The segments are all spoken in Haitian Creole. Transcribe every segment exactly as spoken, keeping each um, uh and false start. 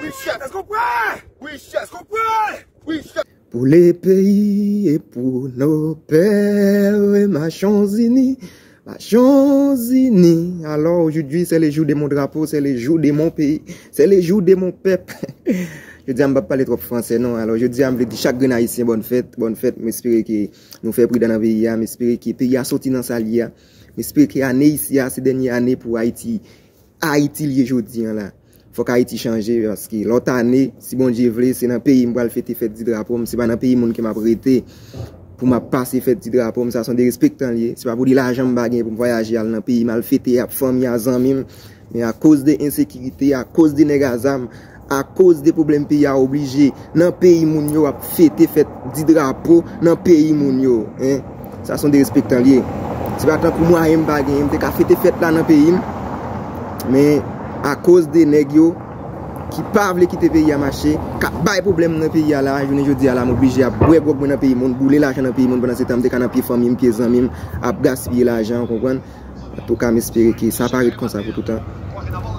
Wi, chèf. Èske w prè? Wi, chèf. Èske w prè? Wi, chèf. Pour le pays et pour nos pères, marchons unis, marchons unis. Alors aujourd'hui, c'est le jour de mon drapeau, c'est le jour de mon pays, c'est le jour de mon peuple. Jodi a m p ap pale twòp fransè non. Alò jodi a m vle di chak grenn ayisyen bòn fèt, bòn fèt. M espere ke nou fè pridan nan peyi a, m espere ke peyi a soti nan sa l ye a. M espere ke ane isi a se dènye ane pou Ayiti. Ayiti l ye jodi a la. Fòk Ayiti chanje, paske lòt ane, si Bondye vle, se nan peyi m pral fete fèt di drapo m, se pa nan peyi moun ke m ap rete pou m ap pase fèt di drapo m. Sa se yon derespektan l ye. Se pa pou di lajan m pa gen pou m vwayaje al nan peyi m, al fete ak fanmi a, zanmi m. Men akoz de ensekirite, akoz de nèg a zam, akoz de pwoblèm peyi a oblije nan peyi moun yo ap fete fèt di drapo nan peyi moun yo, en. Sa se yon derespektan l ye. Se pa tankou mwayen m pa genyen, m te ka fete fèt la nan peyi m. Men akoz de nèg yo ki pa vle kite peyi a mache, k ap bay pwoblèm nan peyi a la, jounen jodi a la, m oblije ap bwè gwòg mwen nan peyi moun, boule lajan nan peyi moun, pandan se tan m te ka nan pye fanmi m, pye zanmi m, ap gaspiye lajan, w konprann? Antouka, m espere ke sa pa ret konsa pou toutan.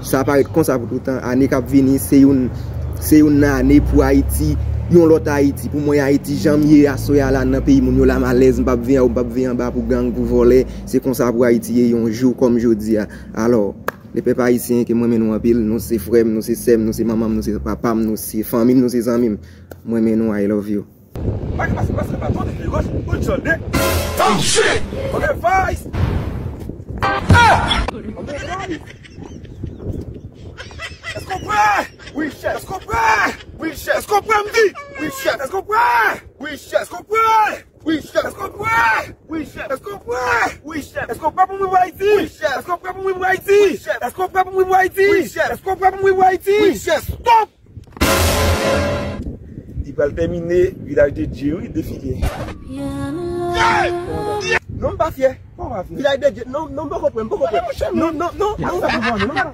Sa pa ret konsa pou toutan. Ane k ap vini, se youn, se youn nan ane pou Ayiti, yon lòt Ayiti. Pou mwen, Ayiti, jan m ye aswè a la, nan peyi moun yo la, m alèz, m p ap viv anwo, m p ap viv anba pou gang, pou vòlè. Se konsa pou Ayiti ye yon jou kòm jodi a. Alò, lepèp ayisyen, ke m renmen nou anpil, nou se frè m, nou se sè m, nou se manman m, nou se papa m, nou se fanmi m, nou se zanmi m. M renmen nou, I love you. Pase, pase, pase, pase, kote fil gòch, kote jòl de. Oh, shit! Ok, Vice! Ah! Ok, Vice! Èske w prè? Wi, chèf. Èske w prè? Wi, chèf. Èske w prè, m di? Wi, chèf. Èske w prè? Wi, chèf. Èske w prè? Wi, chèf. Èske w prè? Wi, chèf. Èske w prè? Wi, chèf. Èske w prè pou mwen pou Ayiti? Wi, chèf. Èske w prè pou mwen pou Ayiti? Wi, chèf. Èske w prè pou mwen pou Ayiti? Wi, chèf. Èske w prè pou mwen pou Ayiti? Wi, chèf. Stop! Li pral tèmine Vilaj de Dye, wi, defile. Non, m pa fyè. Vilaj de Dye, non, non, m poko prè, m poko prè. Non, non, non, non, sa pa bon, non.